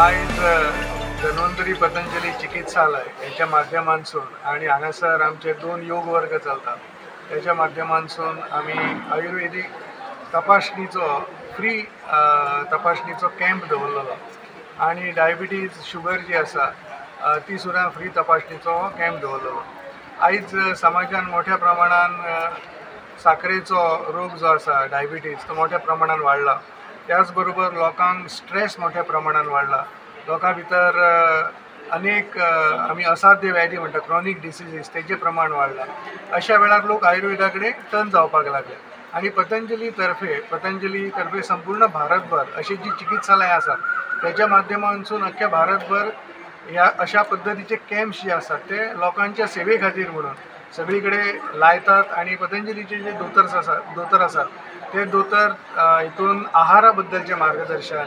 आयज धन्वंतरी पतंजली चिकित्सालय हेच्या माध्यमांतसून आनी हांगासर आमचे 2 योग वर्ग चलता त्याच्या माध्यमांतसून आमी आयुर्वेदीक तपासणीचो फ्री तपासणीचो कॅम्प दवरलेलो आनी डायबिटीज शुगर जी आसा ती सुद्दां फ्री तपासणीचो कॅम्प दवरलेलो. आयज समाजान मोठ्या प्रमाणान साखरेचो रोग जो आसा डायबिटीज तो मोठ्या प्रमाणान वाडला. त्याच बरोबर लोकांक स्ट्रेस मोठ्या प्रमाणान वाडला. लोकां भितर अनेक आमी असाध्य व्याधी म्हणटा क्रॉनीक डिसिजीस तेजें प्रमाण वाडलां. अशा वेळार लोक आयुर्वेदा कडेन टर्न जावपाक लागले आनी पतंजली तर्फे संपूर्ण भारतभर अशी जी चिकित्सालयां आसात तेच्या माध्यमांतसून अख्ख्या भारतभर ह्या अशा पद्दतीचे कॅम्प्स जे आसात ते लोकांच्या सेवे खातीर म्हणून सगळी कडेन लायतात आनी पतंजलीचे जे दोतोर आसात ते दोतोर हितून आहारा बद्दलचें मार्गदर्शन,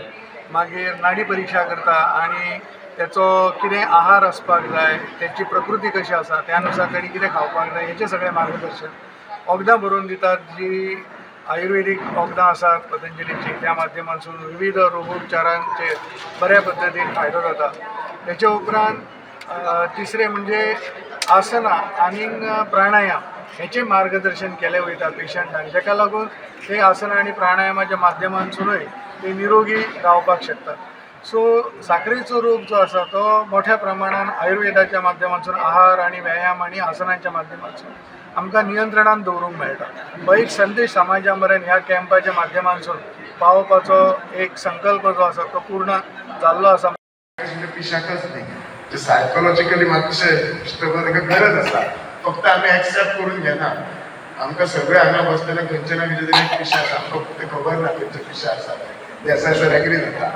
मागीर नाडी परिक्षा करता आनी तेचो कितें आहार आसपाक जाय, तेची प्रकृती कशी आसा त्या नुसार ताणी कितें खावपाक जाय हेचें सगळें मार्गदर्शन, वखदां बरोवन दितात जी आयुर्वेदीक वखदां आसात पतंजलीची त्या माध्यमांतसून विविध रोगोपचारांचेर बऱ्या पद्दतीन फायदो जाता. तेच्या उपरांत तिसरें म्हणजे आसनां आनी प्राणायाम हेचें मार्गदर्शन केलें वयता पेशंटांक, जेका लागून ते आसनां आनी प्राणायामाच्या माध्यमांतसुनूय ते निरोगी रावपाक शकतात. सो साखरेचो रोग जो आसा तो मोठ्या प्रमाणान आयुर्वेदाच्या माध्यमांतसून आहार आनी व्यायाम आनी आसनांच्या माध्यमांतसून आमकां नियंत्रणान दवरूंक मेळटा. हो एक संदेश समाजा मेरेन ह्या कॅम्पाच्या माध्यमांतसून पावोवपाचो एक संकल्प जो आसा तो पूर्ण जाल्लो आसा. पिशाकच न्ही, जे सायकोलॉजिकली मातशें स्ट्रगल ताका गरज आसा, फक्त आमी एक्सेप्ट करून घेना. आमकां सगळे हांगा बसलेले खंयचे ना खंयचे तरी पिशे आसा, आमकां फक्त खबर ना खंयचे पिशे आसा ते. सर एग्री जाता.